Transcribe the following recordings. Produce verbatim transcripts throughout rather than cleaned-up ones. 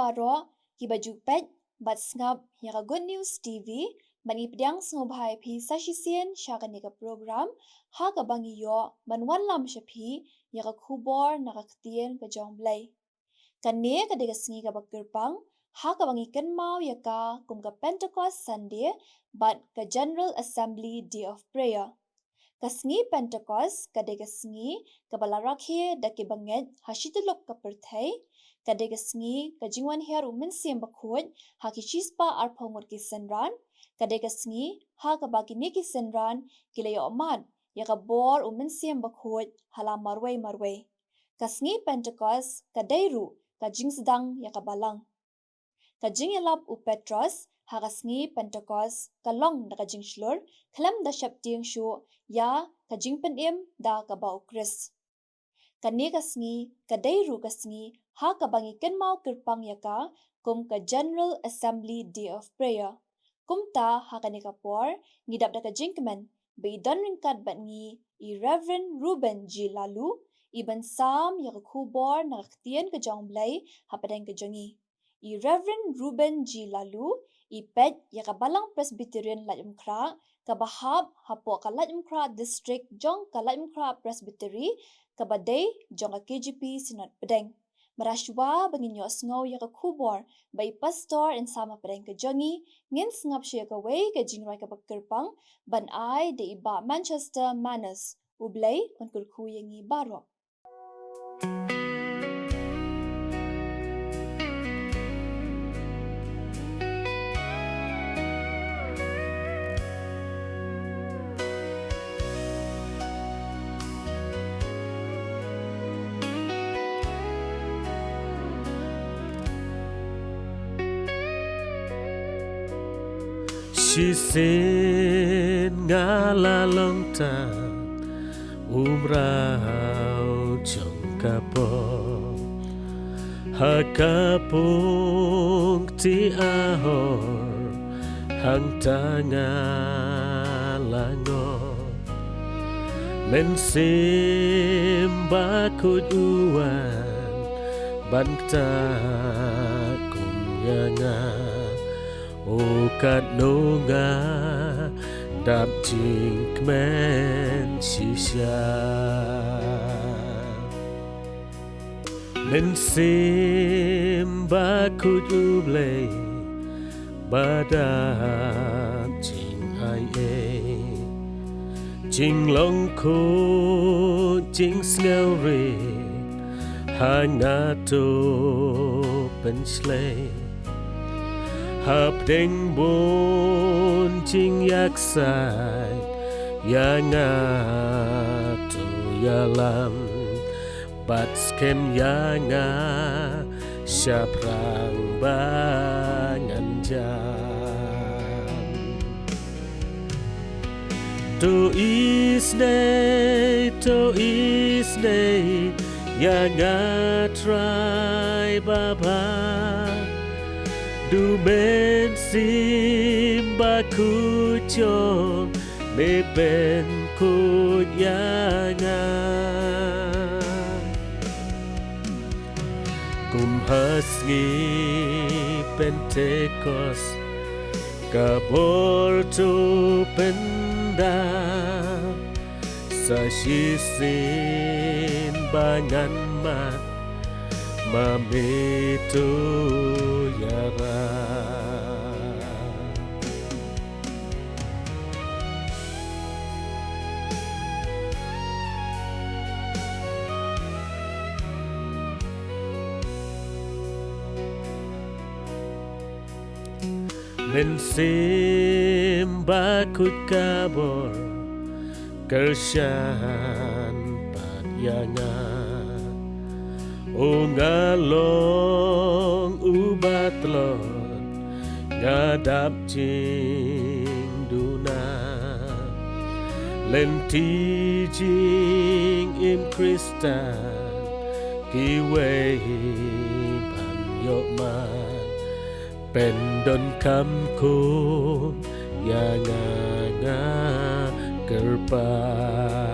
baroh kiba ju peit bad sngap ïa ka Good News T V, ban ïa pdiang sngewbha ïa phi sa shisien sha kane ka program ha kaba ngi ïoh ban wanlam sha phi ïa ka khubor na ka ktien ka jong U Blei. Kane ka dei ka sngi kaba kyrpang ha kaba ngi kynmaw ïa ka kum ka Pentecost Sunday bad ka General Assembly Day of Prayer. Ka sngi Pentecost ka dei ka sngi kaba la rakhe da kiba ngeit ha shityllup ka pyrthei. Ka dei ka sngi ka jingwanhiar U Mynsiem Bakhuid ha ki shispah arphew ngut ki synran. Ka dei ka sngi ha kaba kine ki synran ki la ïoh mad ïa ka bor U Mynsiem Bakhuid ha la marwei marwei. Ka sngi Pentecost ka dei ruh ka jingsdang ïa ka Balang. Ka jingïalap u Petros ha ka sngi Pentecost ka long da ka jingshlur khlem da sheptieng shuh ïa ka jingpynim da kaba U Khrist. Kane ka sngi ka dei ruh ka sngi ha kaba ngi kynmaw kyrpang ïa ka kum ka General Assembly Day of Prayer. Kumta ha kane ka por ngi dap da ka jingkmen ba i don ryngkat bad ngi i Reverend Reuben G Laloo, i ban sam ïa ka khubor na ka ktien ka jong U Blei hapdeng ka jong ngi. I Reverend Reuben G Laloo i peit ïa ka Balang Presbyterian Laitumkhrah kaba hap hapoh ka Laitumkhrah District jong ka Laitumkhrah Presbytery kaba dei jong ka K J P Synod Pdeng. Mynta shuwa ba ngin ïohsngew ïa ka khubor ba i Pastor yn sam hapdeng ka jong ngi, ngin sngap shuh ïa kawei ka jingrwai kaba kyrpang ban ai da i Bah Manchester Manners. U Blei un kyrkhu ïa ngi baroh. Shisien nga la long tang u mraw jong ka pop ha ka pung kti ahor hangta nga la ngop. Mynsiem Bakhuid u wan ban kta kum ïa nga. O katno nga dap jingkmen shisha. Mynsiem Bakhuid U Blei ba dap jingai ei, jinglong khuid jingsngewrit ha nga to pynshlei. Hapdeng bun jingïaksaid ïa nga to ïalam bad skhem ïa nga shaphrang ba ngan jam. To isynei, to isynei ïa nga Trai babha. Da u Mynsiem Bakhuid jong me pynkhuid ïa nga. Kum ha sngi Pentekost ka bor to pyndap, sa shisien ba ngan mad ma me to ïarap. Mynsiem Bakhuid ka bor kyrshan pat ïa nga. O nga long uba tlot, nga dap jingduna. Lynti jingim Khristan kiwei ban ïoh mad, pyndonkam kum ïa nga, nga kyrpad.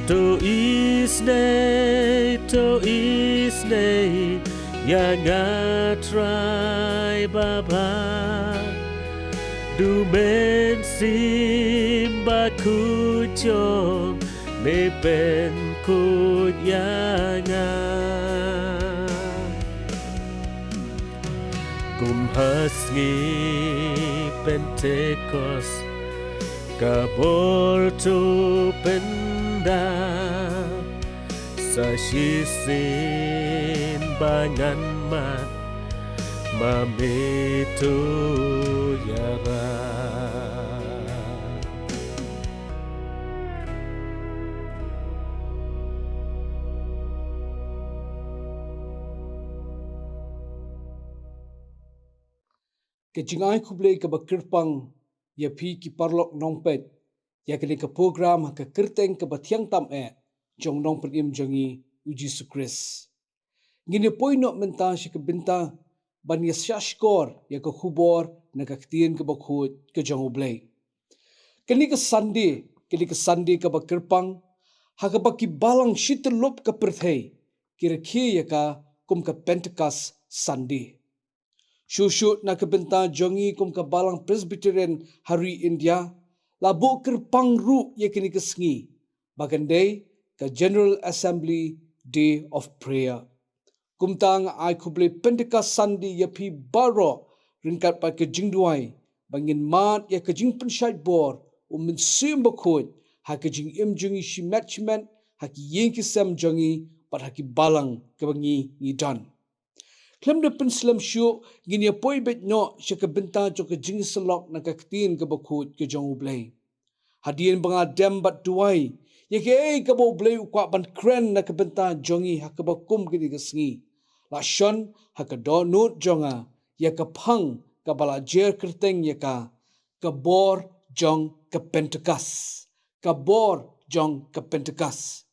To isynei, to isynei Nei ïa nga Trai Baba, du Mynsiem Bakhuid jong me pynkhuid ïa nga. Kum ha sngi Pentekost, ka bor to pynda, sa shisien ba ngan mad, ma me to ïarap. Ka jingai khublei kaba kyrpang ïa phi ki paralok nongpeit ïa kane ka program ha ka kyrteng kaba thiang tam eh jong u Nongpynim jong ngi u Jisu Khrist. Ngin ïa poi noh mynta sha ka bynta ban ïa shahshkor ïa ka khubor na ka ktien kaba khuid ka jong U Blei. Kane ka Sunday, kane ka Sunday kaba kyrpang, ha kaba ki balang shityllup ka pyrthei ki rakhe ïa ka kum ka Pentecost Sunday. Shuh shuh na ka bynta jong ngi kum ka Balang Presbyterian ha ri India, la buh kyrpang ruh ïa kane ka sngi ba kan dei ka General Assembly Day of Prayer. Kumta nga ai khublei Pentecost Sunday ïa phi baroh, ryngkat bad ka jingduwai ba ngin mad ïa ka jingpynshait bor u Mynsiem Bakhuid ha ka jingim jong ngi shimet shimet, ha ki ïing ki sem jong ngi bad ha ki balang kaba ngi ngi don. Khlem da pynslem shuh, ngin ïa poi beit noh sha ka bynta jong ka jingïasyllok na ka ktien kaba khuid ka jong U Blei. Hadien ba nga dem bad duwai ïa kaei kaba U Blei u kwah ban kren na ka bynta jong ngi ha kaba kum kane ka sngi, la shon ha ka dohnud jong nga ïa ka phang kaba la jer kyrteng ïa ka, ka bor jong ka Pentecost. Ka bor jong ka Pentecost.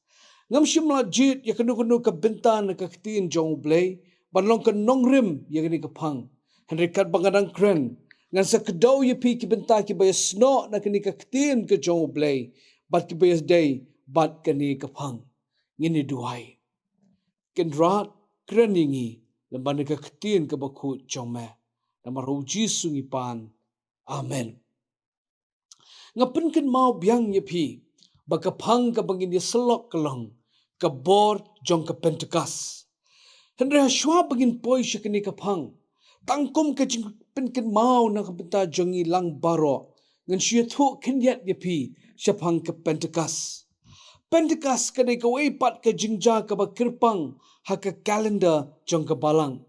Ngam shym la jied ïa kano kano ka bynta na ka ktien jong U Blei ban long ka nongrim ïa kane ka phang. Hynrei katba nga dang kren, ngan sa kdew ïa phi ki bynta kiba ïasnoh na kane ka ktien ka jong U Blei bad kiba ïadei bad kane ka phang. Ngin ïa duwai. Kynrad, kren ïa ngi lyngba na ka ktien kaba khuid jong me. Namar ha U Jisu ngi pan. Amen. Nga pynkynmaw biang ïa phi ba ka phang kaba ngin ïasyllok ka long ka bor jong ka Pentecost. Hynrei hashwa ba ngin poi sha kane ka phang, tang kum ka jingpynkynmaw na ka bynta jong ngi lang baroh, ngan shu ïathuh khyndiat ïa phi shaphang ka Pentecost. Pentecost ka dei kawei pat ka jingjia kaba kyrpang ha ka calendar jong ka Balang.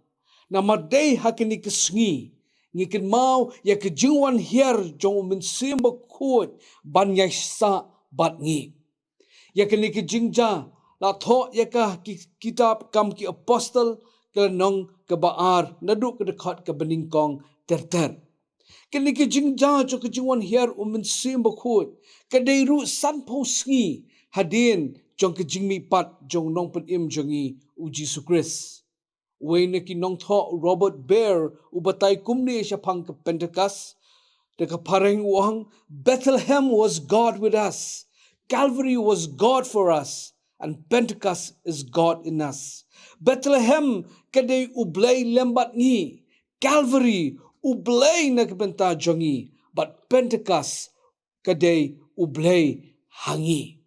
Namar dei ha kane ka sngi ngi kynmaw ïa ka jingwan hiar jong U Mynsiem Bakhuid ban ïaisah bad ngi. Ïa kane ka jingjia la thoh ïa ka ha ki kitab Kam ki Apostol, ka lynnong kaba ar, naduh ka dkhot kaba nyngkong ter ter. Kane ka jingjia jong ka jingwan hiar U Mynsiem Bakhuid ka dei ruh sanphew sngi hadien jong ka jingmihpat jong u Nongpynim jong ngi u Jisu Khrist. Uwei na ki nongthoh, Robert Barr, u batai kumne shaphang ka Pentecost. Da ka phareng u ong, "Bethlehem was God with us. Calvary was God for us. And Pentecost is God in us." Bethlehem ka dei U Blei lem bad ngi. Calvary, U Blei na ka bynta jong ngi. Bad Pentecost ka dei U Blei ha ngi.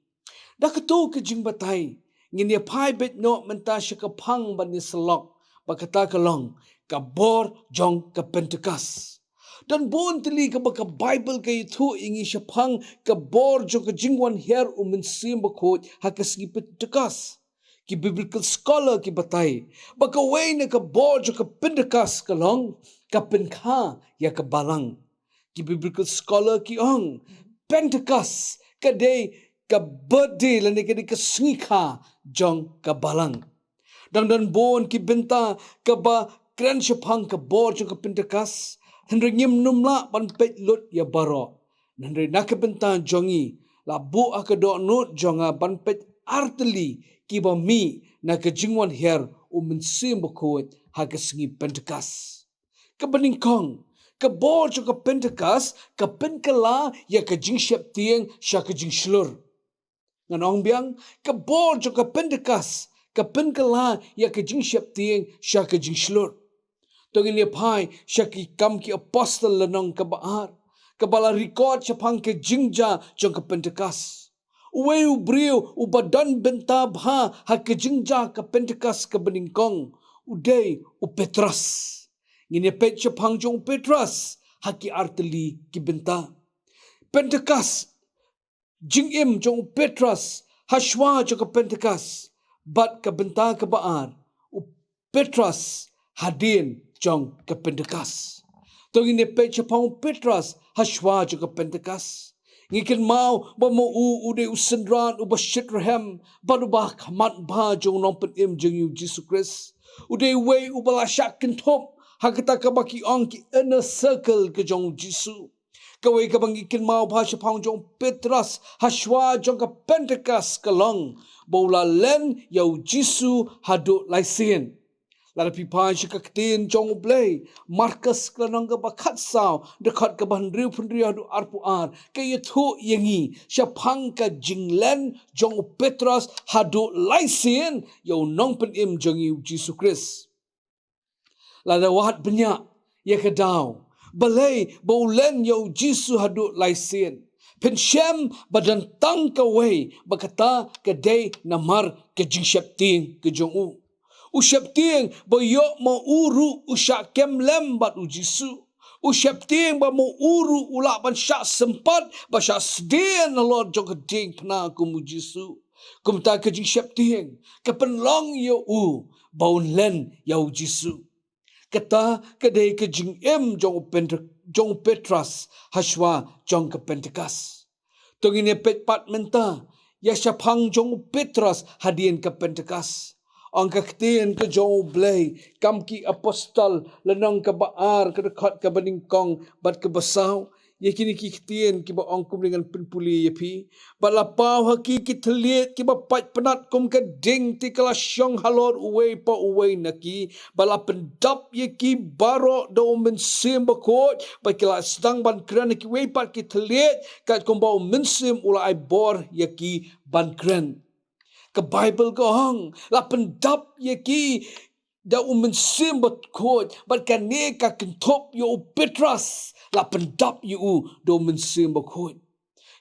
Da kato ka jingbatai, ngin ïa phai beit noh mynta sha ka phang ban ïasyllok, ba kata ka long ka bor jong ka Pentecost. Don bun tylli kaba ka Baibl ka ïathuh ïa ngi shaphang ka bor jong ka jingwan hiar U Mynsiem Bakhuid ha ka sngi Pentecost. Ki biblical scholar ki batai ba kawei na ka bor jong ka Pentecost ka long ka pynkha ïa ka Balang. Ki biblical scholar ki ong Pentecost ka dei ka birthday lane ka dei ka sngi kha jong ka Balang. Dang don bun ki bynta kaba kren shaphang ka bor jong ka Pentecost, hynrei ngim nym lah ban peit lut ïa baroh. Hynrei na ka bynta jong ngi, la buh ha ka dohnud jong nga ban peit ar tylli kiba mih na ka jingwan hiar U Mynsiem Bakhuid ha ka sngi Pentecost. Kaba nyngkong, ka bor jong ka Pentecost ka pynkylla ïa ka jingsheptieng sha ka jingshlur. Ngan ong biang, ka bor jong ka Pentecost ka pynkylla ïa ka jingsheptieng sha ka jingshlur. To ngin ïa phai sha ki Kam ki Apostol lynnong kaba ar, kaba la record shaphang ka jingjia jong ka Pentekost. Uwei u briew uba don bynta bha ha ka jingjia ka Pentekost kaba nyngkong u dei u Petros. Ngin ïa peit shaphang jong u Petros ha ki artylli ki bynta. Pentekost, jingim jong u Petros hashwa jong ka Pentekost, bad ka bynta kaba ar, u Petros hadien jong ka Pentekost. To ngin ïa peit shaphang u Petros hashwa jong ka Pentekost. Ngi kynmaw ba ma u u dei u synran uba shit rhem bad uba khmat bha jong u Nongpynim jong ngi u Jisu Khrist. U dei uwei uba la shah kynthup ha kata kaba ki ong ki inner circle ka jong u Jisu. Kawei kaba ngi kynmaw bha shaphang jong u Petros hashwa jong ka Pentekost ka long ba u la len ïa u Jisu haduh lai sien. Lada phi phai sha ka Ktien jong U Blei, Markos ka lynnong kaba khatsaw, dkhot kaba hynriew phew hynriew haduh arphew ar, ka ïathuh ïa ngi shaphang ka jinglen jong u Petros haduh lai sien ïa u Nongpynim jong ngi u Jisu Khrist. Lada wad bniah ïa ka daw, balei ba u len ïa u Jisu haduh lai sien? Phin shem ba don tang kawei, ba kata ka dei namar ka jingsheptieng ka jong u. U sheptieng ba ïoh ma u ruh u shah kem lem bad u Jisu. U sheptieng ba ma u ruh u lah ban shah sympat, ba shah sdien halor jong ka diengphna kum u Jisu. Kumta ka jingsheptieng ka pynlong ïa u ba un len ïa u Jisu. Kata ka dei ka jingim jong u Pente-, jong u Petros hashwa jong ka Pentekost. To ngin ïa peit pat mynta ïa shaphang jong u Petros hadien ka Pentekost. Ong ka Ktien ka jong U Blei, Kam ki Apostol lynnong kaba ar, ka dkhot kaba nyngkong bad kaba saw. Ïa kine ki ktien kiba ong kumne, ngan pynpule ïa phi. Bad la paw ha ki ki thylliej kiba pait pnat kum ka ding, te ka la shong halor uwei pa uwei na ki. Bad la pyndap ïa ki baroh da u Mynsiem Bakhuid, bad ki la sdang ban kren ha kiwei pat ki thylliej katkum ba u Mynsiem u la ai bor ïa ki ban kren. Ka Baibl ka ong, la pyndap ïa ki da u Mynsiem Bakhuid, bad kane ka kynthup ïa u Petros, la pyndap ïa u da u Mynsiem Bakhuid.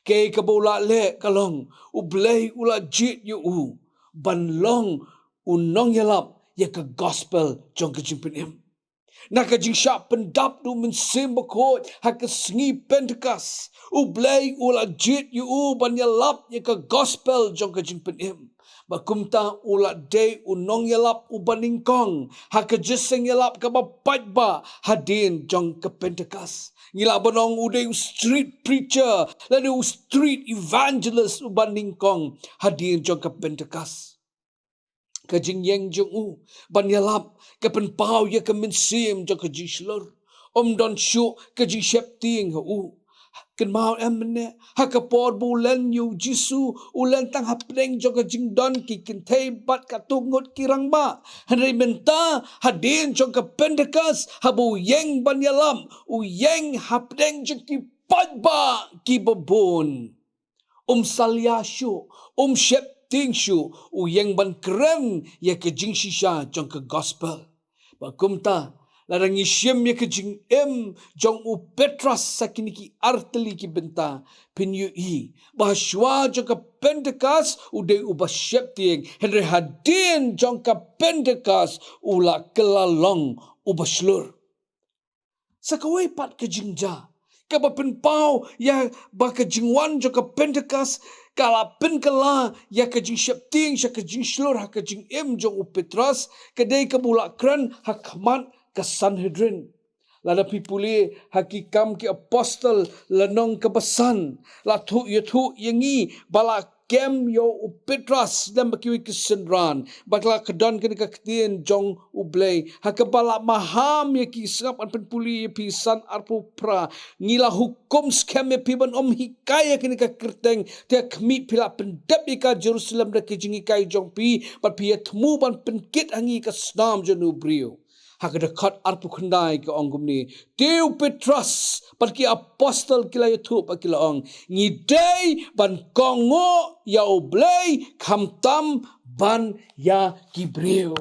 Kaei kaba u la leh ka long, U Blei u la jied ïa u ban long u nongïalap ïa ka gospel jong ka jingpynim. Na ka jingshah pyndap da u Mynsiem Bakhuid ha ka sngi Pentekost, U Blei u la jied ïa u ban ïalap ïa ka gospel jong ka jingpynim. Bad kumta u la dei u nongïalap uba nyngkong ha ka jingïalap kaba paidbah hadien jong ka Pentekost. Ngi lah ban ong u dei u street preacher, lane u street evangelist uba nyngkong hadien jong ka Pentekost. Ka jingïeng jong u ban ïalap ka pynpaw ïa ka mynsiem jong ka jingshlur. Ym don shuh ka jingsheptieng ha u. Kynmaw em mynne, ha ka por ba u len ïa u Jisu, u len tang hapdeng jong ka jingdon ki kynthei bad katto ngut ki rangbah. Hynrei mynta, hadien jong ka Pentekost, haba u ïeng ban ïalap, u ïeng hapdeng jong ki paidbah kiba bun. Um salia shuh, um sheptieng shuh, u ïeng ban kren ïa ka jingshisha jong ka gospel. Bad kumta, lada ngi shim ïa ka jingim jong u Petros ha kine ki artylli ki bynta, phin ïohi ba shuwa jong ka Pentekost u dei uba sheptieng, hynrei hadien jong ka Pentekost u la kylla long uba shlur. Sa kawei pat ka jingjia kaba pynpaw ïa ba ka jingwan jong ka Pentekost ka la pynkylla ïa ka jingsheptieng sha ka jingshlur ha ka jingim jong u Petros, ka dei kaba u la kren ha khmat ka Sanhedrin. Lada phi pule ha ki Kam ki Apostol lynnong kaba san, la thuh ïathuh ïa ngi ba la kem ïa u Petros lem bad kiwei ki synran, bad la ka don kane ka Ktien jong U Blei ha kaba la maham ïa ki. Sngap, ngan pynpule ïa phi, san arphew phra: Ngi la hukum skhem ïa phi ban ym hikai ïa kane ka kyrteng, te ha khmih phi la pyndep ïa ka Jerusalem da ka jinghikai jong phi, bad phi ïa thmu ban pynkit ha ngi ka snam jong u briew. Ha ka dkhot arphew khyndai ka ong kumne: Te u Petros bad ki apostol ki la ïathuh bad ki la ong, ngi dei ban kohnguh ïa U Blei khamtam ban ïa ki briew.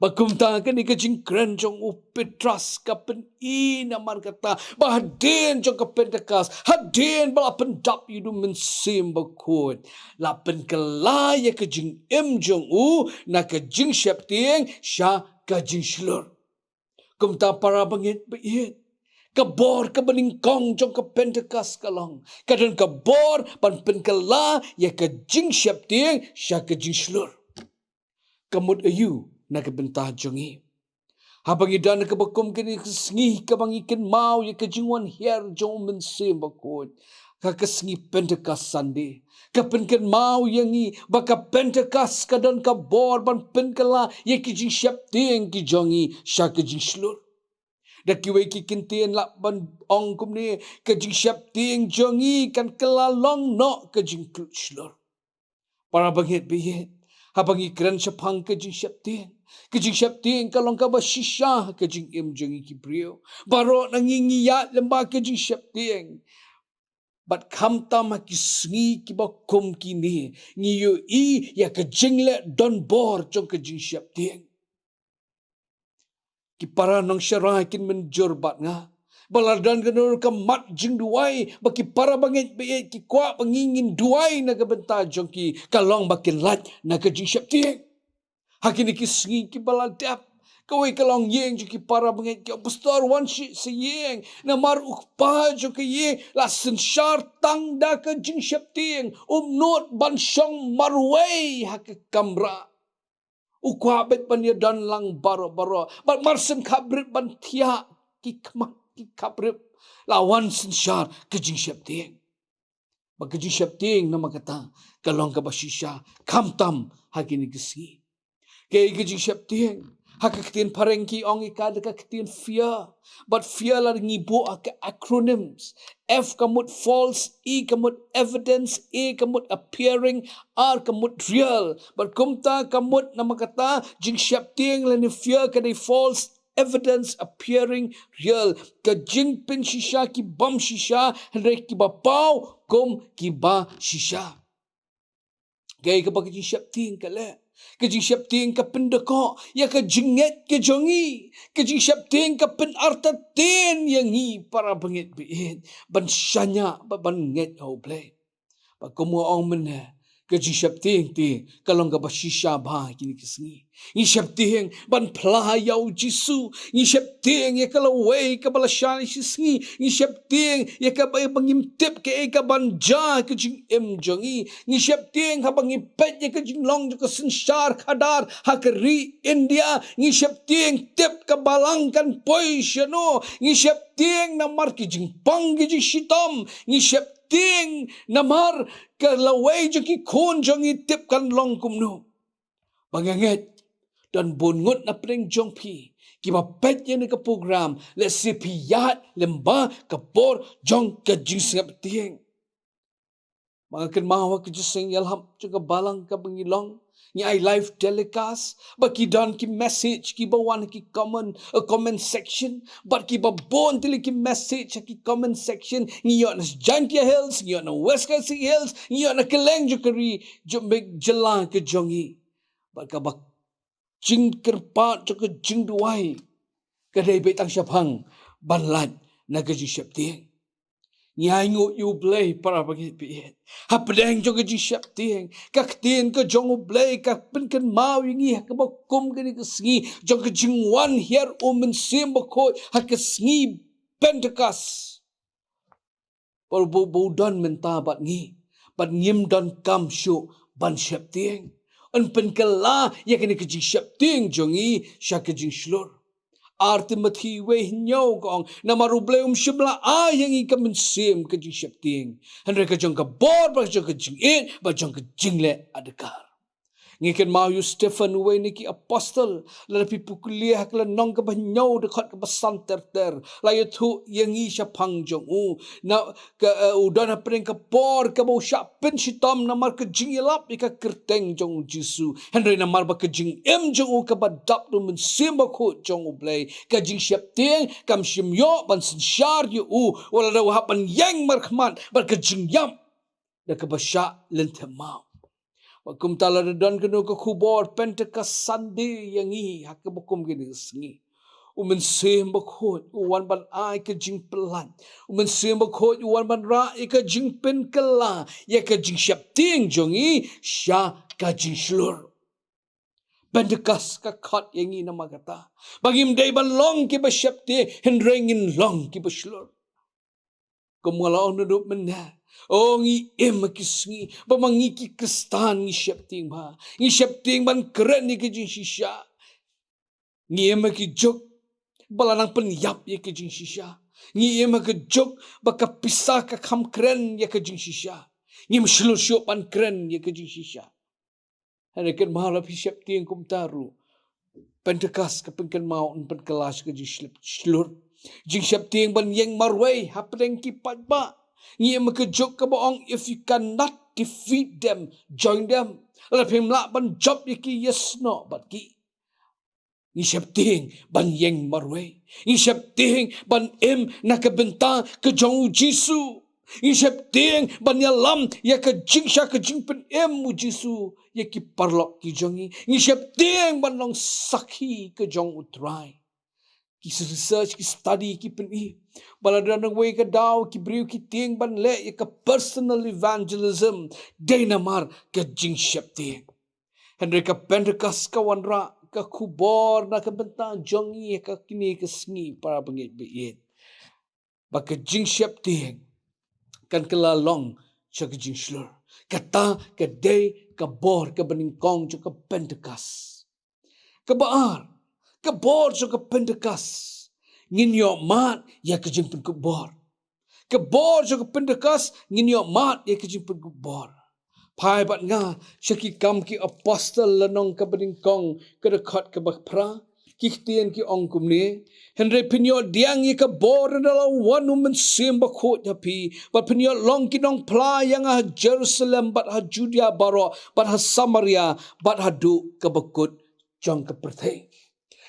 Ba kumta kane ka jingkren jong u Petros ka pyni namar kata ba hadien jong ka Pentekost, hadien ba la pyndap ïa u Mynsiem Bakhuid, la pynkylla ïa ka jingim jong u na ka jingsheptieng sha ka jingshlur. Kumta para bangeit baieit, ka bor kaba nyngkong jong ka Pentekost ka long, ka don ka bor ban pynkylla ïa ka jingsheptieng sha ka jingshlur. Ka mut aïu na ka bynta jong ngi? Haba ngi don ha kaba kum kane ka sngi kaba ngi kynmaw ïa ka jingwan hiar jong u Mynsiem Bakhuid, ka ka sngi Pentecost Sunday, ka pynkynmaw ïa ngi ba ka Pentecost ka don ka bor ban pynkylla ïa ki jingsheptieng ki jong ngi sha ka jingshlur. Da kiwei ki kyntien lah ban ong kumne, ka jingsheptieng jong ngi kan kylla long noh ka jingkyllut shlur. Para bangeit baieit, haba ngi kren shaphang ka jingsheptieng, ka jingsheptieng ka long kaba shisha ka jingim jong ngi ki briew. Baroh na ngi ngi ïaid lyngba ka jingsheptieng. Bad khamtam ha ki sngi kiba kum kine, ngi ïohi ïa ka jingleh donbor jong ka jingsheptieng. Ki para nongsharai kin mynjur bad nga ba la don kano ka mat jingduwai ba ki para bangeit baieit ki kwah ba ngi ngin duwai na ka bynta jong ki, ka long ba kin lait na ka jingsheptieng. Ha kine ki sngi kiba la dep, kawei ka longïing jong ki para bangeit ki ong, Pastor, wan sha ïing, namar u kpa jong ka ïing la synshar tang da ka jingsheptieng, um nud ban shong marwei ha ka kamra. U kwah beit ban ïadon lang baroh baroh, bad mar shen khap rip ban thiah ki khmat ki khap rip, la wan synshar ka jingsheptieng. Ba ka jingsheptieng namar kata ka long kaba shisha khamtam ha kine ki sngi. Kaei ka jingsheptieng? Ha ka ktien phareng ki ong ïa ka da ka ktien fear. Bad fear lada ngi buh ha ka acronyms, F ka mut false, E ka mut evidence, A ka mut appearing, R ka mut real. Bad kumta ka mut namar kata jingsheptieng lane fear ka dei false evidence appearing real. Ka jingpynshisha ki bym shisha, hynrei kiba paw kum kiba shisha. Kaei kaba ka jingsheptieng ka leh? Ka jingsheptieng ka pyndakoh ïa ka jingngeit ka jong ngi. Ka jingsheptieng ka pynartatien ïa ngi, para bangeit baieit, ban shaniah bad ban ngeit ha U Blei. Bad kumba ong mynne, ka jingsheptieng te ka long kaba shisha bha kine ki sngi. Ngi sheptieng ban phla ïa U Jisu. Ngi sheptieng ïa ka lawei kaba la shai shi sngi. Ngi sheptieng ïa kaba, ïa ba ngim tip kaei kaban jia ha ka jingim jong ngi. Ngi sheptieng haba ngi peit ïa ka jinglong jong ka synshar khadar ha ka ri India. Ngi sheptieng tip ka balang kan poi shano. Ngi sheptieng namar ki jingpang ki jingshitom. Ngi sheptieng namar ka lawei jong ki khun jong ngi tip kan long kumno. Ba nga ngeit don bun ngut na pdeng jong phi kiba peit ïa kane ka program, lehse phi ïaid lyngba ka por jong ka jingsngewtieng. Ba nga kynmaw ha ka jingïalap jong ka balang kaba ngi long, ngi ai live telecast, ba ki don ki message kiba wan ha ki comment, uh, comment section, bad kiba bun tylli ki message ha ki comment section. Ngi ïoh na Jaintia Hills, ngi ïoh na West Khasi Hills, ngi ïoh na kylleng jong ka ri, jong ka jylla ka jong ngi. Bad kaba jingkyrpad jong ka jingduwai ka dei beit tang shaphang ban lait na ka jingsheptieng. Ngi ainguh ïa U Blei, para bangeit baieit, hapdeng jong ka jingsheptieng, ka ktien ka jong U Blei ka pynkynmaw ïa ngi ha kaba kum kane ka sngi jong ka jingwan hiar U Mynsiem Bakhuid, ha ka sngi Pentecost. Ba u, ba u, ba u don mynta bad ngi, bad ngim donkam shuh ban sheptieng. Un pynkylla ïa kane ka jingsheptieng jong ngi sha ka jingshlur. Ar Timothi wei hynñiew ka ong, namar U Blei um shym la ai ïa ngi ka mynsiem ka jingsheptieng, hynrei ka jong ka bor, bad ka jong ka jingïeit, bad jong ka jingleh adkar. Ngi kynmaw ïa u Stephen, uwei na ki apostol, lada phi pule ha ka lynnong kaba hynñiew, dkhot kaba san ter ter, la ïathuh ïa ngi shaphang jong u. Na ka, eh, u don hapdeng ka por kaba u shah pynshitom namar ka jingïalap ïa ka kyrteng jong U Jisu. Hynrei namar ba ka jingim jong u kaba dap da U Mynsiem Bakhuid jong U Blei, ka jingsheptieng kam shym ïoh ban synshar ïa u, wat lada u hap ban ïeng markhmat bad ka jingïap da kaba shah lynthem maw. Ba kumta lada don kano ka khubor Pentecost Sunday ïa ngi ha kaba kum kine ki sngi, U Mynsiem Bakhuid u wan ban ai ka jingpyllait. U Mynsiem Bakhuid u wan ban rah ïa ka jingpynkylla ïa ka jingsheptieng jong ngi sha ka jingshlur. Pentecost ka khot ïa ngi namar kata, ba ngim dei ban long kiba sheptieng, hynrei ngin long kiba shlur. Kum nga la ong naduh mynne, o ngi im ha ki sngi ba ma ngi ki Khristan ngi sheptieng bha. Ngi sheptieng ban kren ïa ka jingshisha. Ngi im ha ki juk ba la nang pynïap ïa ka jingshisha. Ngi im ha ka juk ba ka pisa ka kham kren ïa ka jingshisha. Ngim shlur shuh ban kren ïa ka jingshisha. Hynrei kynmaw, la phi sheptieng kumta ruh, Pentecost ka pynkynmaw, yn pynkylla sha ka jingshlur. Jingsheptieng ban ïeng marwei hapdeng ki paidbah. Ngi im ha ka juk kaba ong, if you cannot defeat them, join them. Lada phim lah ban jop ïa ki, ïasnoh bad ki. Ngi sheptieng ban ïeng marwei. Ngi sheptieng ban im na ka bynta ka jong U Jisu. Ngi sheptieng ban ïalam ïa ka jing, sha ka jingpynim U Jisu ïa ki paralok ki jong ngi. Ngi sheptieng ban long sakhi ka jong U Trai. Ki research, ki study ki pyni ba lada don kawei ka daw ki briew ki tieng ban leh ïa ka personal evangelism, dei namar ka jingsheptieng. Hynrei ka Pentecost ka wanrah ka khubor na ka bynta jong ngi ha kine ki sngi, para bangeit baieit, ba ka jingsheptieng kan kylla long sha ka jingshlur. Kata ka dei ka bor kaba nyngkong jong ka Pentecost. Kaba ar, ka bor jong ka Pentecost, ngin ïoh mad ïa ka jingpynkup bor. Ka bor jong ka Pentecost, ngin ïoh mad ïa ka jingpynkup bor. Phai bad nga sha Ki Kam ki Apostol lynnong kaba nyngkong, ka dkhot kaba phra. Ki ktien ki ong kumne: Hynrei phin ïoh pdiang ïa ka bor ynda la wan U Mynsiem Bakhuid ha phi, bad phin ïoh long ki nongphla ïa nga ha Jerusalem bad ha Judea baroh bad ha Samaria bad haduh kaba kut jong ka pyrthei.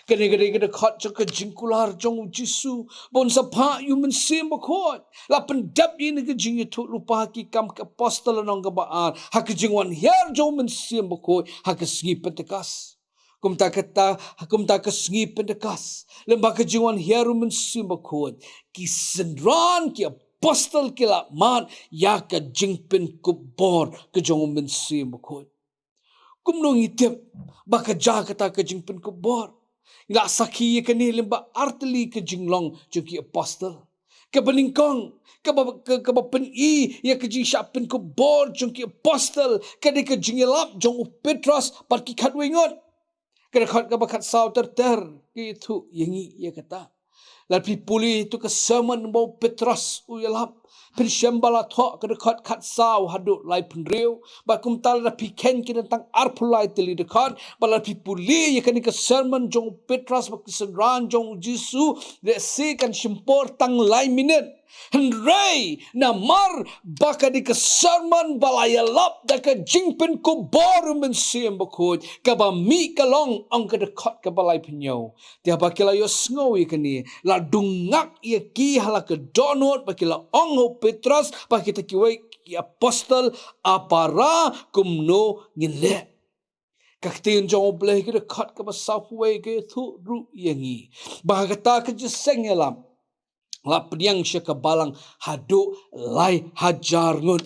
Kane ka dei ka dkhot jong ka jingkular jong U Jisu ba un sa phah ïa U Mynsiem Bakhuid. La pyndep ïa kane ka jingïathuhlypa ha Ki Kam ki Apostol lynnong kaba ar ha ka jingwan hiar jong U Mynsiem Bakhuid ha ka sngi Pentecost. Kumta kata, kumta ka sngi Pentecost, lyngba ka jingwan hiar U Mynsiem Bakhuid, ki synran ki apostol ki la mad ïa ka jingpynkup bor ka jong U Mynsiem Bakhuid. Kumno ngi tip ba ka jia kata ka jingpynkup bor? Ngi la sakhi ïa kane lyngba artylli ka jinglong jong ki apostol. Kaba nyngkong, kaba, ka, kaba pyni ïa ka jingshah pynkup bor jong ki apostol, ka dei ka jingïalap jong u Petros bad ki khatwei ngut. Ka dkhot kaba khatsaw ter ter ka ïathuh ïa ngi ïa kata. Lada phi pule ïa ka sermon ba u Petros u ïalap, phin shem ba la thoh ka dkhot khatsaw haduh laiphew hynriew. Bad kumta lada phi kheiñ, ki don tang arphew lai tylli dkhot. Bad lada phi pule ïa kane ka sermon jong u Petros bad ki synran jong U Jisu, lehse kan shim por tang lai minit. Hynrei namar ba ka dei ka sermon ba la ïalap da ka jingpynkup bor U Mynsiem Bakhuid, kaba mih ka long, ong ka dkhot kaba laiphew hynñiew, te haba ki la ïohsngew ïa kane, la dung ngak ïa ki ha la ka dohnud bad ki la ong ha u Petros bad kita kiwei ki apostol: A para, kumno ngin leh? Ka ktien jong U Blei, ka dkhot kaba sawphew wei, ka ïathuh ruh ïa ngi ba ha kata ka jingïaseng ïalap la pdiang sha ka balang haduh lai hajar ngut.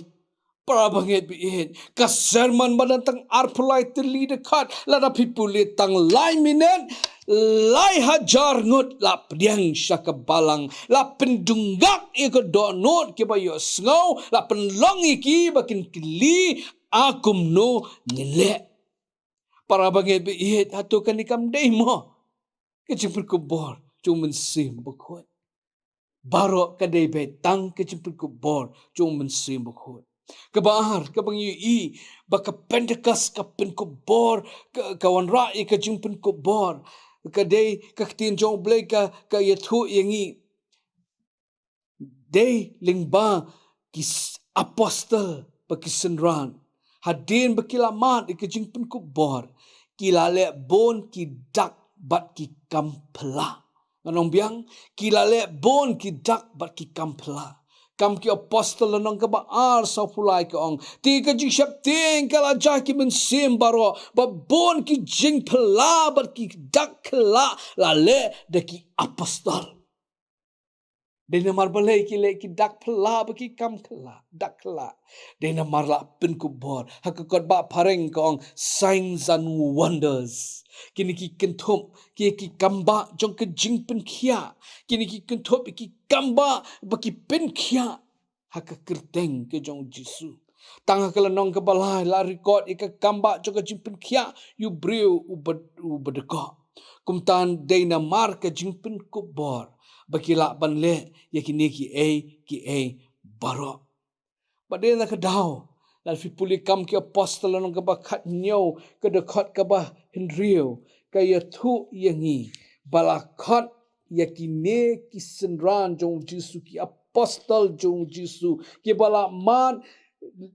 Para bangeit baieit, ka sermon ba don tang arphew lai tylli dkhot, lada phi pule tang lai minit, lai hajar ngut la pdiang sha ka balang. La pyndung ngak ïa ka dohnud kiba ïohsngew, la pynlong ïa ki ba kin kylli: A kumno ngin leh? Para bangeit baieit, hato kane kam dei mo ka jingpynkup bor jong U Mynsiem Bakhuid? Baroh ka dei beit tang ka jingpynkup bor jong U Mynsiem Bakhuid. Kaba ar, kaba ngi ïohi ba ka Pentecost ka pynkup bor, ka, ka wanrah ïa ka jingpynkup bor. Ka dei ka ktien jong U Blei ka, ka ïathuh ïa ngi, dei lyngba ki s-, apostol bad ki synran. Hadien ba ki la mad ïa ka jingpynkup bor, ki la leh bun ki dak bad ki kam phylla. Ngan ong biang, ki la leh bun ki dak bad ki kam phylla. Kam ki Apostol lynnong kaba ar, sawphew lai ka ong, te ka jingsheptieng ka la jia ki mynsiem baroh, bad bun ki jingphylla bad ki dak khylla la leh da ki apostol. Dei namar balei ki leh ki dak phylla bad ki kam khylla, dak khylla? Dei namar la pynkup bor. Ha ka kot ba phareng ka ong signs and wonders. Kine ki kynthup ki, ki kam ba jong ka jingpynkhiah. Kine ki kynthup ki kam ba, ba ki pynkhiah ha ka kyrteng ka jong Jisu. Tang ha ka lynnong kaba lai la record ïa ka kam ba jong ka jingpynkhiah ïa u briew uba, uba dkoh. Kumta dei namar ka jingpynkup bor ba ki lah ban leh ïa kine kiei kiei baroh. Bad dei na ka daw, lada phi pule Kam ki Apostol lynnong kaba khathynñiew, ka dkhot kaba hynriew, ka ïathuh ïa ngi ba la khot ïa kine ki synran jong u Jisu, ki apostol jong u Jisu, kiba la mad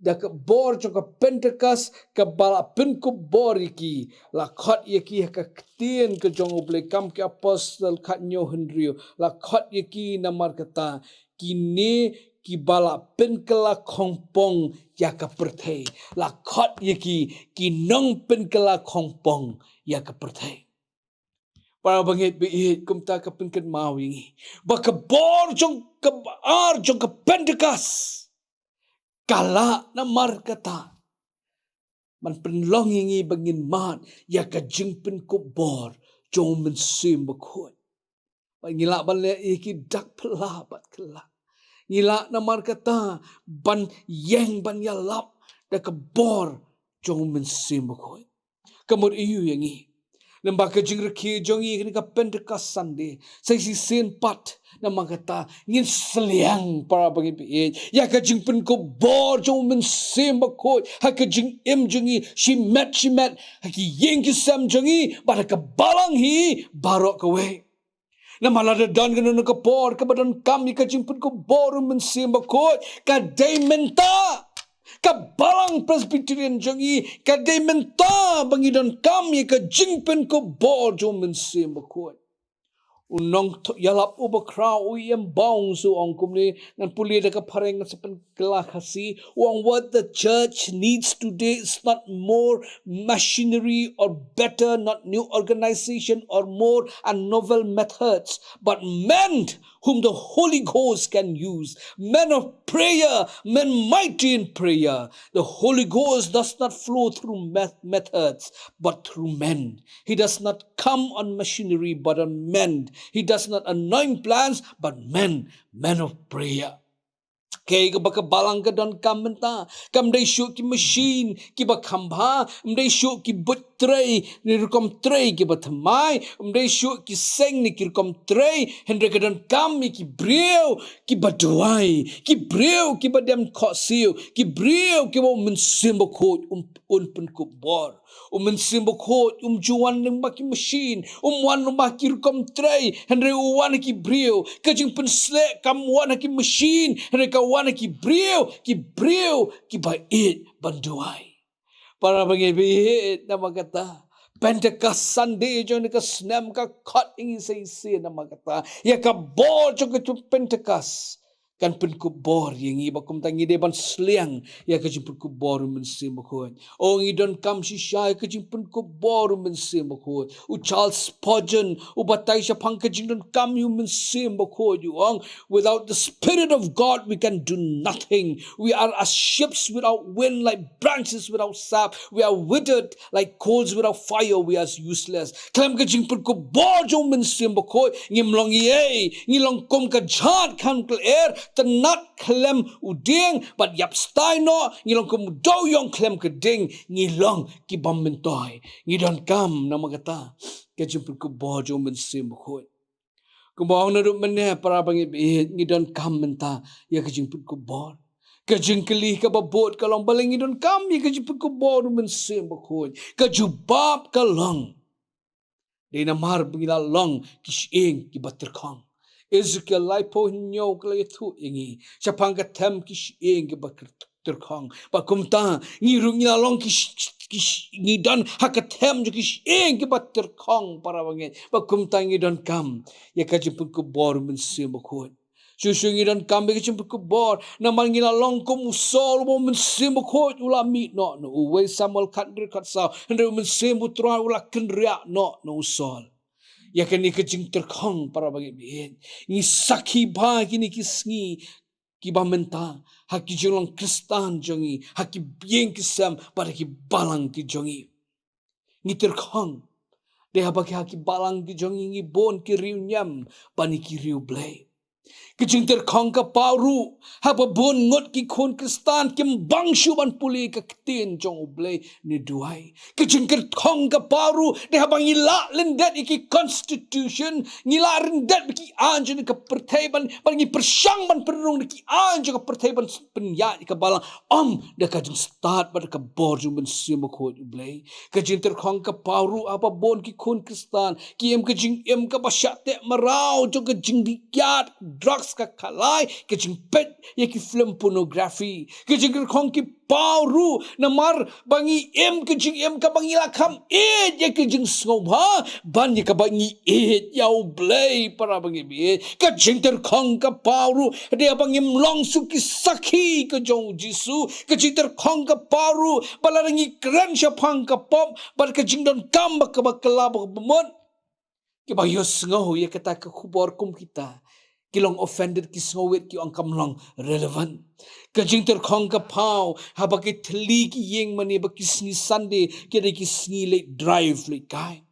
da ka bor jong ka Pentekost, kaba la pynkup bor ïa ki, la khot ïa ki ha ka ktien ka jong U Blei. Kam ki Apostol khathynñiew hynriew, la khot ïa ki namar kata, kine kiba la pynkylla khongpong ïa ka pyrthei. La khot ïa ki, ki nongpynkylla khongpong ïa ka pyrthei. Para bangeit ba ïeit, kumta ka pynkynmaw ïa ngi ba ka bor jong ka ar jong ka Pentekost ka lah namar kata ban pynlong ïa ngi ba ngin mad ïa ka jingpynkup bor jong u Mynsiem Bakhuid. Ba ngi lah ban leh ïa ki dak phylla bad khylla. Ngi lah namar kata ban ïeng ban ïalap da ka bor jong u Mynsiem Bakhuid. Ka mut ïa u ïa ngi, namar ka jingrakhe jong ngi kane ka Pentecost Sunday, sa shisien pat namar kata ngin sliang, para bangeit ba ïeit, ïa ka jingpynkup bor jong u Mynsiem Bakhuid ha ka jingim jong ngi shimet shimet, ha ki ïing ki sem jong ngi bad ha ka balang hi baroh kawei. Namar lada don kano kano ka por kaba donkam ïa ka jingpynkup bor u Mynsiem Bakhuid, ka dei mynta. Ka balang Presbyterian jong ngi, ka dei mynta ba ngi donkam ïa ka jingpynkup bor jong u Mynsiem Bakhuid. U nongïalap uba khraw u Ian Bounds u ong kumne, ngan pule da ka phareng, ngan sa pyn- Kalahasi, u ong, what the church needs today is not more machinery or better, not new organization or more and novel methods, but men whom the Holy Ghost can use, men of prayer, men mighty in prayer. The Holy Ghost does not flow through meth-, methods, but through men. He does not come on machinery, but on men. He does not anoint plants, but men, men of prayer. Kaei kaba ka balang ka donkam mynta, kam dei shuh ki machine kiba kham bha, ym dei shuh ki buit trei ne rukom trei kiba thymmai, ym dei shuh ki seng ne ki rukom trei, hynrei ka donkam ïa ki briew kiba duwai, ki briew kiba dem khohsiew, ki briew kiba u Mynsiem Bakhuid un, un pynkup bor. U Mynsiem Bakhuid um ju wan lyngba ki machine, um wan lyngba ki rukom trei, hynrei u wan ha ki briew. Ka jingpynsleh kam wan ha ki machine, hynrei ka wan ha ki briew, ki briew kiba ïeit ban duwai. Para bangeit ba ïeit, namar kata Pentecost Sunday jong kane ka snem ka khot ïa ngi sa shisien namar kata ïa ka bor jong ka Pentecost kan pynkup bor ïa ngi, bad kumta ngi dei ban sliang ïa ka jingpynkup bor u Mynsiem Bakhuid. O, ngi donkam shisha ïa ka jingpynkup bor u Mynsiem Bakhuid. U Charles Spurgeon u batai shaphang ka jingdonkam ïa u Mynsiem Bakhuid, u ong, without the Spirit of God we can do nothing. We are as ships without wind, like branches without sap. We are withered like coals without fire, we are useless. Khlem ka jingpynkup bor jong u Mynsiem Bakhuid, ngim long ei ei, ngi long kum ka jhat kham khlem, tynnat khlem u dieng, bad ïap stai noh, ngi long kum u dewïong khlem ka ding, ngi long ki bym myntoi. Ngi donkam namar kata ka jingpynkup bor jong u Mynsiem Bakhuid. Kumba ong naduh mynne, para bangeit ba ïeit, ngi donkam mynta ïa ka jingpynkup bor. Ka jingkylli kaba bud ka long, balei ngi donkam ïa ka jingpynkup bor u Mynsiem Bakhuid? Ka jubab ka long, dei namar ba ngi la long ki shyieng kiba tyrkhong. Ezekiel laiphew hynñiew ka la ïathuh ïa ngi shaphang ka them ki shyieng kiba kyr-, tyrkhong. Bad kumta ngi ruh ngi la long ki sh-, ki sh-, ngi don ha ka them jong ki shyieng kiba tyrkhong, para bangeit. Bad kumta ngi donkam ïa ka jingpynkup bor u Mynsiem Bakhuid. Shuh shuh ngi donkam ïa ka jingpynkupbor namar ngi la long kum u Saul uba u Mynsiem Bakhuid u la mih noh na u, Wei Samuel khathynriew khatsaw. Hynrei u Mynsiem u Trai u la kynriah noh na u Saul. Ïa kane ka jingtyrkhong para bangeit baieit, ngi sakhi bha kine ki sngi kiba mynta ha ki jinglong Khristan jong ngi, ha ki ïing ki sem bad ha ki balang ki jong ngi. Ngi tyrkhong dei haba ki, ha ki balang ki jong ngi ngi bun ki riewniam bad ngi ki riewblei. Ka jingtyrkhong ka paw ruh haba bun ngut ki khun Khristan kim bang shuh ban pule ka ktien jong U Blei ne duwai. Ka jingtyrkhong ka paw ruh dei haba ngi la lyndet ïa ki constitution, ngi la lyndet ïa ki aiñ jong ka pyrthei ban, ban ngi pyrshang ban pynrung da ki aiñ jong ka pyrthei ban pynïaid ïa ka balang. Ym da ka jingstad bad da ka bor jong u Mynsiem Bakhuid U Blei. Ka jingtyrkhong ka paw ruh haba bun ki khun Khristan ki im ka jingim kaba shah teh mraw jong ka jingdih kiad, drugs, ka khalai, ka jingpeit ïa ki film pornography. Ka jingtyrkhong ki paw ruh namar ba ngi im ka jingim kaba ngi la kham ïeit ïa ka jingsngewbha ban ïa kaba ngi ïeit ïa U Blei para bangeit baieit. Ka jingtyrkhong ka paw ruh dei haba ngim long shuh ki sakhi ka jong U Jisu. Ka jingtyrkhong ka paw ruh ba lada ngi kren shaphang ka pop bad ka jingdonkam ba kaba kylla ba kaba mut, kiba ïohsngew ïa kata ka khubor kum kita ki long offended, ki sngewrit, ki ong kam long relevant. Ka jingtyrkhong ka paw haba ki thylli ki ïing mane ba ki sngi Sunday ki dei ki sngi leit drive leit kai.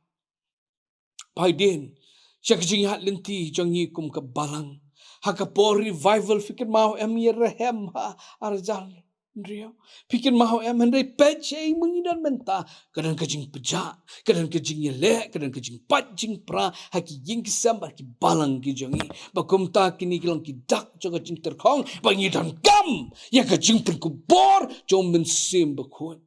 Phi dei sha ka jingïaid lynti jong ngi kum ka balang ha ka por revival, phi kynmaw em ïa Rehem ha arhajar hynriew? Phi kynmaw em? Hynrei peit shaei ma ngi don mynta. Ka don ka jingpjah, ka don ka jingïaleh, ka don ka jingpait jingpra ha ki ïing ki sem bad ki balang ki jong ngi. Ba kumta kine ki long ki dak jong ka jingtyrkhong ba ngi donkam ïa ka jingpynkupbor jong u Mynsiem Bakhuid.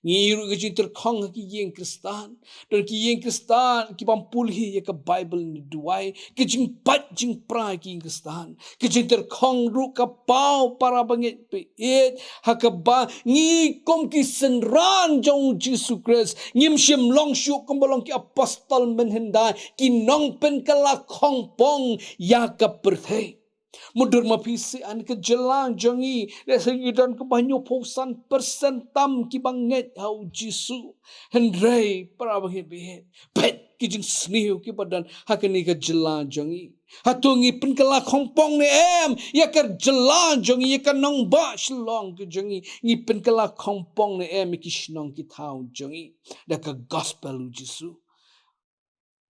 Ngi ïoh ruh ka jingtyrkhong ha ki ïing Khristan. Don ki ïing Khristan ki bym pule ïa ka Baibl ne duwai. Ka jingpait jingpra ha ki ïing Khristan. Ka jingtyrkhong ruh ka paw para bangeit baieit ha kaba ngi kum ki synran jong U Jisu Khrist ngim shym long shuh kumba long ki apostol mynhyndai, ki nongpynkylla khongpong ïa ka pyrthei. Mutdur ma phi shisha, ha ka jylla jong ngi lehse ngi don kumba hynñiewphew san percent tam kiba ngeit ha U Jisu. Hynrei para bangeit baieit, peit ki jingsniew kiba don ha kane ka jylla jong ngi. Hato ngi pynkylla khongpong ne em ïa ka jylla jong ngi, ïa ka nongbah Shillong ka jong ngi? Ngi pynkylla khongpong ne em ïa ki shnong ki thaw jong ngi da ka gospel U Jisu?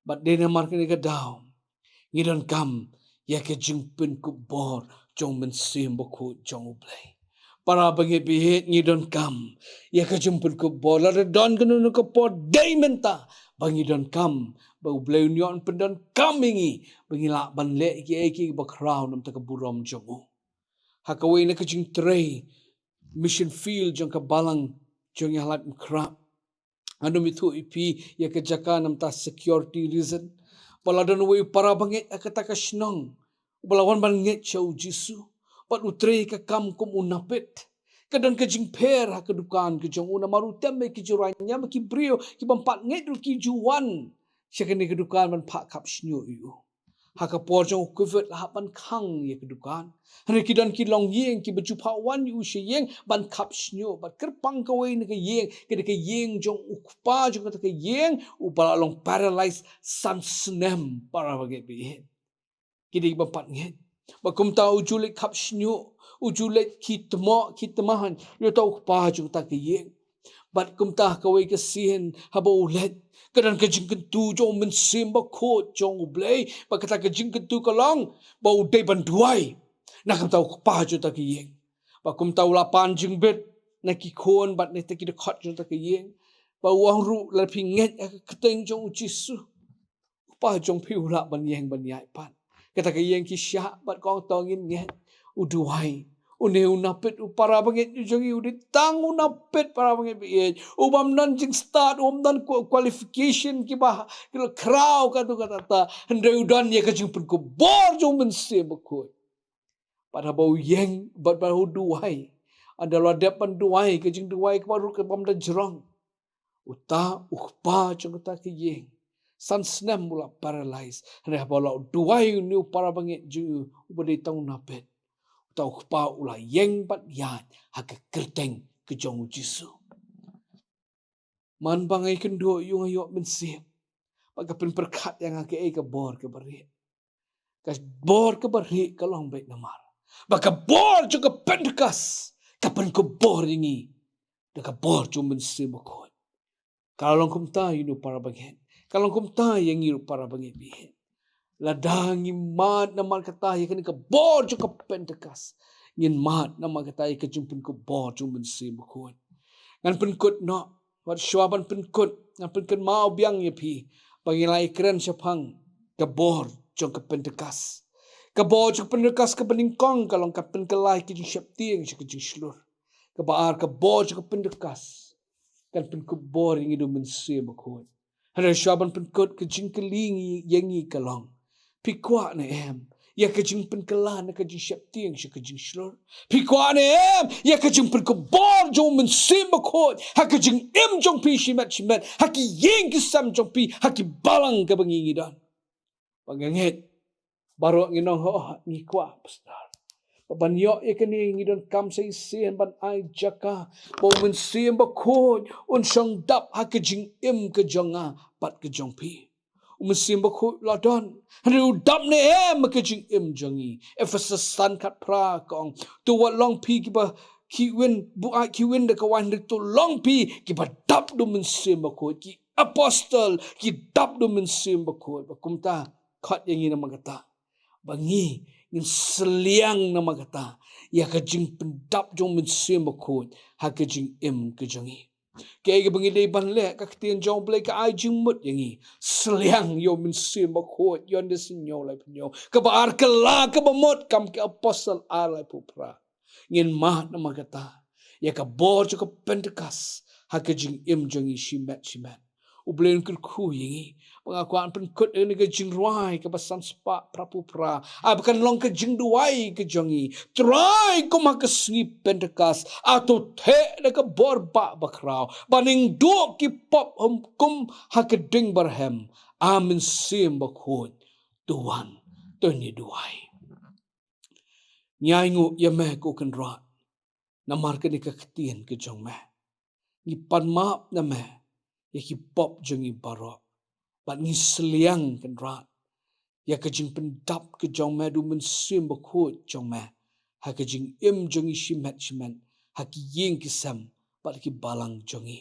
Bad dei namar kane ka daw ngi donkam ïa ka jingpynkupbor jong u Mynsiem Bakhuid jong U Blei. Para bangeit baieit, ngi donkam ïa ka jingpynkupbor. Lada don kano kano ka por, dei mynta ba ngi donkam ba U Blei un ïoh pyndonkam ïa ngi ba ngin lah ban leh kiei kiei kiba khraw na ka bynta ka burom jong u. Ha kawei na ka jingtrei mission field jong ka balang jong ngi ha Laitumkhrah, ngan ym ïathuh ïa phi ïa ka jaka na ka bynta security reason. Ba la don uwei u para bangeit ha kata ka shnong uba la wan ban ngeit sha U Jisu bad u trei ka kam kum u napier. Ka don ka jingpher ha ka dukan ka jong u namar u tem ïa ki jingïaid niam ki briew ki bym pat ngeit ruh ki ju wan sha kane ka dukan ban phah khap shñiuh ïa u. Ha ka por jong u Covid la hap ban khang ïa ka dukan. Hynrei ki don ki longïing kiba ju phah wan ïa u sha ïing ban khap shñiuh. Bad kyrpang kawei na ka ïing, ka dei ka ïing jong u kpa jong kata ka ïing uba la long paralyzed san snem, para bangeit baieit. Ki dei kiba bym pat ngeit. Bad kumta u ju leit khap shñiuh, u ju leit khie tmoh khie tmaiñ ïa uta u kpa jong kata ka ïing. Bad kumta kawei ka sien haba u leit, ka don ka jingkyntu jong u Mynsiem Bakhuid jong U Blei. Bad kata ka jingkyntu ka long ba u dei ban duwai na ka bynta u kpa jong kata ka ïing. Bad kumta u la pan jingbit na ki khun bad na kita ki dkhot jong kata ka ïing. Bad u ong ruh, lada phi ngeit ha ka kyrteng jong U Jisu, u kpa jong phi u lah ban ïeng ban ïaid pat. Kata ka ïing ki shah bad ka ong, to ngin ngeit. U duwai. Une u napier, u para bangeit jong ngi, u dei tang u napier, para bangeit baieit. U bym don jingstad, u bym don kwa-, qualification kiba khraw katto katta. Hynrei u don ïa ka jingpynkupbor jong u Mynsiem Bakhuid. Bad haba u ïeng, bad, bad u duwai, ynda la dep ban duwai, ka jingduwai kaba ruh ka bym da jrong, uta u kpa jong kata ka ïing San snem u la paralyze. Hynrei haba u la duwai ïa une u para bangeit jong u uba dei tang u nabit, uta u kpa u la ïeng bad ïaid ha ka kyrteng ka jong u Jisu. Man ba nga ïakynduh ïa u, nga ïoh mynsiem ba ka pynpyrkhat ïa nga kaei ka bor kaba rieh. Ka bor kaba rieh ka long beit namar ba ka bor jong ka Pentekost ka pynkupbor ïa ngi da ka bor jong u Mynsiem Bakhuid. Ka la long kumta ïa une u para bangeit, ka la long kumta ïa ngi ruh para bangeit baieit. Lada ngi mad namar kata ïa kane ka bor jong ka Pentekost, ngin mad namar kata ïa ka jingpynkupbor jong u Mynsiem Bakhuid. Ngan pynkut noh, wat shuwa ban pynkut, ngan pynkynmaw biang ïa phi ba ngi la ïakren shaphang ka bor jong ka Pentekost. Ka bor jong ka Pentekost kaba nyngkong ka long ka pynkylla ïa ka jingsheptieng sha ka jingshlur. Kaba ar, ka bor jong ka Pentekost kan pynkupbor ïa ngi da u Mynsiem Bakhuid. Hynrei shuwa ban pynkut, ka jingkylli ïa ngi ka long, phi kwah ne em ïa ka jingpynkylla na ka jingsheptieng sha ka jingshlur? Phi kwah ne em ïa ka jingpynkupbor jong u Mynsiem Bakhuid ha ka jingim jong phi shimet shimet, ha ki ïing ki sem jong phi, ha ki balang kaba ngi ngi don? Ba nga ngeit baroh ngi ong, oh, ngi kwah, pastor. Ba ban ïoh ïa kane ngi donkam sa shisien ban ai jaka ba u Mynsiem Bakhuid un shong dap ha ka jingim ka jong nga bad ka jong phi. U Mynsiem Bakhuid u la don, hynrei u dap ne em ha ka jingim jong ngi? Ephesos san khatphra ka ong, to wat long phi kiba khih win, buaid khih win da ka waiñ, hynrei to long phi kiba dap da u Mynsiem Bakhuid, ki apostol ki dap da u Mynsiem Bakhuid. Ba kumta khot ïa ngi namar kata ba ngi ngin sliang namar kata ïa ka jingpyndap jong u Mynsiem Bakhuid ha ka jingim ka jong ngi. Kaei kaba ngi dei ban leh? Ka ktien jong U Blei ka ai jingmut ïa ngi: sliang ïa u Mynsiem Bakhuid. Ïoannis hynñiew laiphew hynñiew. Kaba ar, kylla kaba mut, Kam ki Apostol ar laiphew phra. Ngin mad namar kata ïa ka bor jong ka Pentekost ha ka jingim jong ngi shimet shimet. U Blei un kyrkhu ïa ngi. Ba nga kwah ban pynkut ïa kane ka jingrwai kaba san spah phraphew phra, ai ba kan long ka jingduwai ka jong ngi: Trai, kum ha ka sngi Pentekost, ah, to theh da ka bor ba bakhraw, ba nang duh ki pop hum kum ha ka ding barhem. Ah, Mynsiem Bakhuid, to wan, to ngi duwai. Ngi ainguh ïa me ko Kynrad namar kane ka ktien ka jong me. Ngi pan map na me ïa ki pop jong ngi baroh, bad ngi sliang, Kynrad, ïa ka jingpyndap ka jong me da u Mynsiem Bakhuid jong me ha ka jingim jong ngi shimet shimet, ha ki ïing ki sem bad ki balang jong ngi.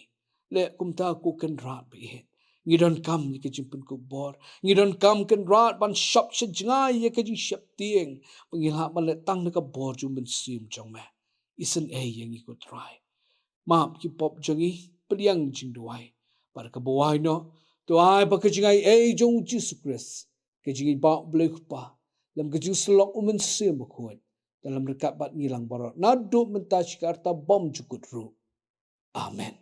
Leh kumta ko Kynrad baieit. Ngi donkam ïa ka jingpynkupbor. Ngi donkam, Kynrad, ban shop sha jngai ïa ka jingsheptieng ba ngi lah ban leh tang da ka bor jong u Mynsiem jong me. Isynei ïa ngi ko Trai. Map ki pop jong ngi, pdiang jingduwai. Bad kaba wai noh, to ai ba ka jingaiei jong U Jisu Khrist, ka jingïeit ba U Blei Kpa, lem ka jingsyllok U Mynsiem Bakhuid, to lem ryngkat bad ngi lang baroh naduh mynta shi ka rta bymjukut ruh. Amen.